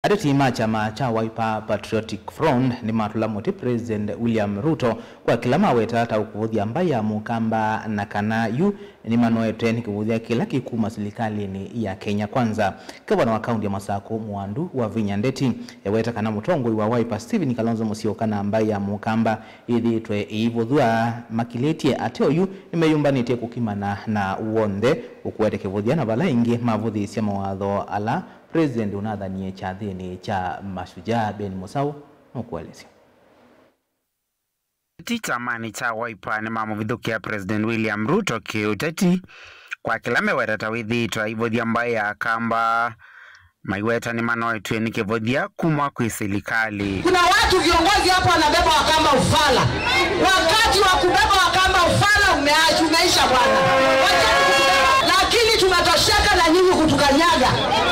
Ateti ma chama cha Wiper Patriotic Front ni matula muti President William Ruto kwa kila maweta ta ukuvuthia mbaya mukamba na kana yu ni manoete ni kuvuthia kila kikuma serikalini ya Kenya Kwanza. Gavana wa kaunti ya Masaku Mwandu wa Vinya Ndeti yaweta kana mutongoi wa Wiper Stephen Kalonzo Musyoka na mbaya mukamba ithitwe ivuthua makiletie ateo yu nimeyumbanitie kukimana na wonde ukuwete kivuthia na bala ingi mavuthisia mawatho ala President unathanie chathini cha Mashujaa Ben Musau nokuelezea. Chamani cha Wiper ni mamuvithukia President William Ruto kiuteti kwa kila meweta tawithitwa ivuthia mbaya kamba maiweta ni manoetwe ni kivuthia kumwa kwi serikali. Kuna watu viongozi hapo wanabeba Wakamba ufala. Wakati wa kubeba Wakamba ufala umeisha bwana. Lakini tumetosheka na nyinyi kutukanyaga.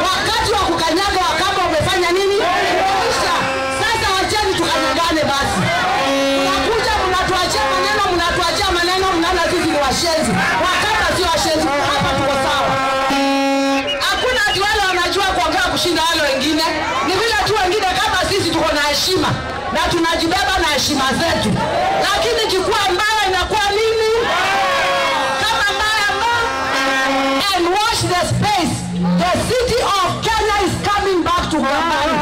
Wakati wa kukanyaga Wakamba umefanya nini? Umeisha. Sasa wacheni tukanyagane basi. Mnakuja mnatuachia maneno, mnaona sisi ni washenzi. Wakamba sio washenzi, hapa tuko sawa. Hakuna ati wale wanajua kuongea kushinda wale wengine. Ni vile tu wengine kama sisi tuko na heshima na tunajibeba na heshima zetu. Lakini kikuwa mbaya inakuwa nini? Kama mbaya mbaya. And watch the space. The city of Kenya is coming back to Ukambani.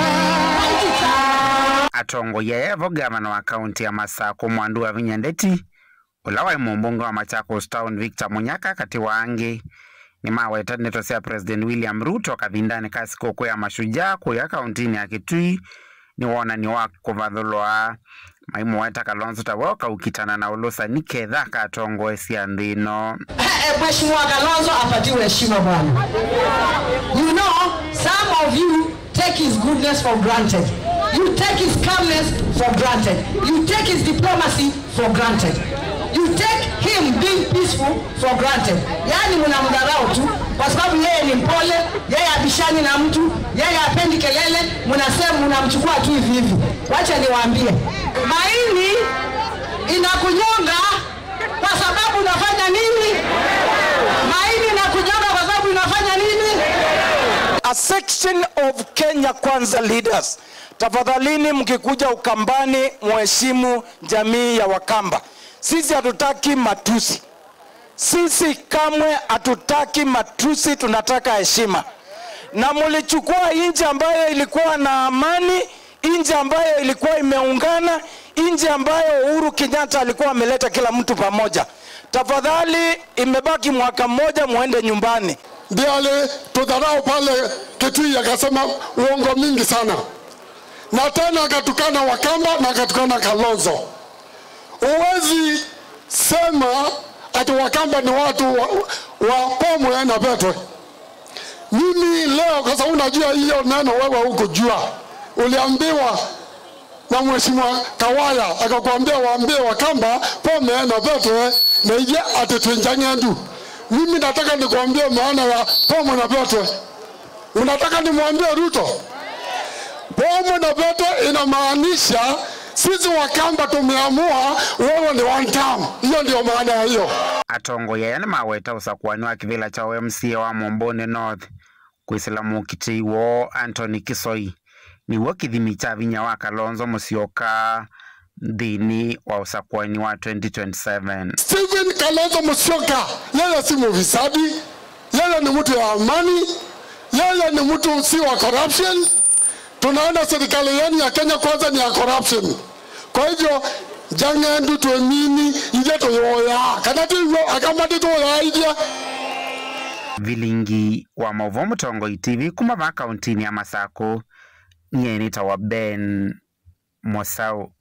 Atongo yevo gavana wa kaunti ya Masaku Mwandu wa Vinya Ndeti ulawa mumbunge wa Machakos Town Victor Munyaka kati wa angi ni maweta netosia President William Ruto kathindani kasi koko ya Mashujaa kuya kauntini ya Kitui ni wona ni wa kuvathulwa maimu weta Kalonzo tawoka ukitana na ulusa niketha katongo esia nthino. Mheshimiwa Kalonzo apatiwe heshima bwana. You know, some of you take his goodness for granted. You take his calmness for granted. You take his diplomacy for granted. You take him being peaceful for granted. Yani mnamdharau tu kwa sababu yeye ni mpole, yeye abishani na mtu, yeye hapendi kelele, mnasema mnamchukua tu hivi hivi. Wacha niwaambie, maini inakunyonga kwa sababu unafanya nini? Maini inakunyonga kwa sababu unafanya nini? A section of Kenya Kwanza leaders, tafadhalini mkikuja Ukambani muheshimu jamii ya Wakamba. Sisi hatutaki matusi. Sisi kamwe hatutaki matusi, tunataka heshima. Na mulichukua inji ambayo ilikuwa na amani, inji ambayo ilikuwa imeungana, inji ambayo Uhuru Kenyatta alikuwa ameleta kila mtu pamoja. Tafadhali, imebaki mwaka mmoja muende nyumbani. Ndiye alitudharau pale Kitui akasema uongo mingi sana. Na tena akatukana Wakamba na akatukana Kalonzo. Uwezi sema ati Wakamba ni watu wa pomwe na petwe. Mimi leo kwa sababu unajua hiyo neno wewe hukujua. Uliambiwa na Mheshimiwa Kawaya akakwambia waambie Wakamba pomwe na petwe na ije atitwenjangendu. Mimi nataka nikuambie maana ya pomwe na petwe. Unataka nimwambie Ruto? Pomwe na petwe inamaanisha sisi Wakamba tumeamua wewe ni one term. Hiyo ndio maana ya hiyo. Atongo yeye ni maweta usakuani wa kivila cha MCA wa Momboni North kuislamu kiti wo Anthony Kisoi ni wo kithimi cha vinya wa Kalonzo Musyoka thini wa usakuani wa 2027. Stephen Kalonzo Musyoka yeye si mufisadi, yeye ni mtu wa amani, yeye ni mtu si wa corruption. Tunaona serikali yenu ya Kenya Kwanza ni ya corruption. Kwa hivyo jangendu tuemini ije tuyoya kana tuyo akamati tuyoya ije. Vilingi wa Mauvo Mutongo TV kuma ba kaunti ya Masaku nyeni tawa Ben Mosau.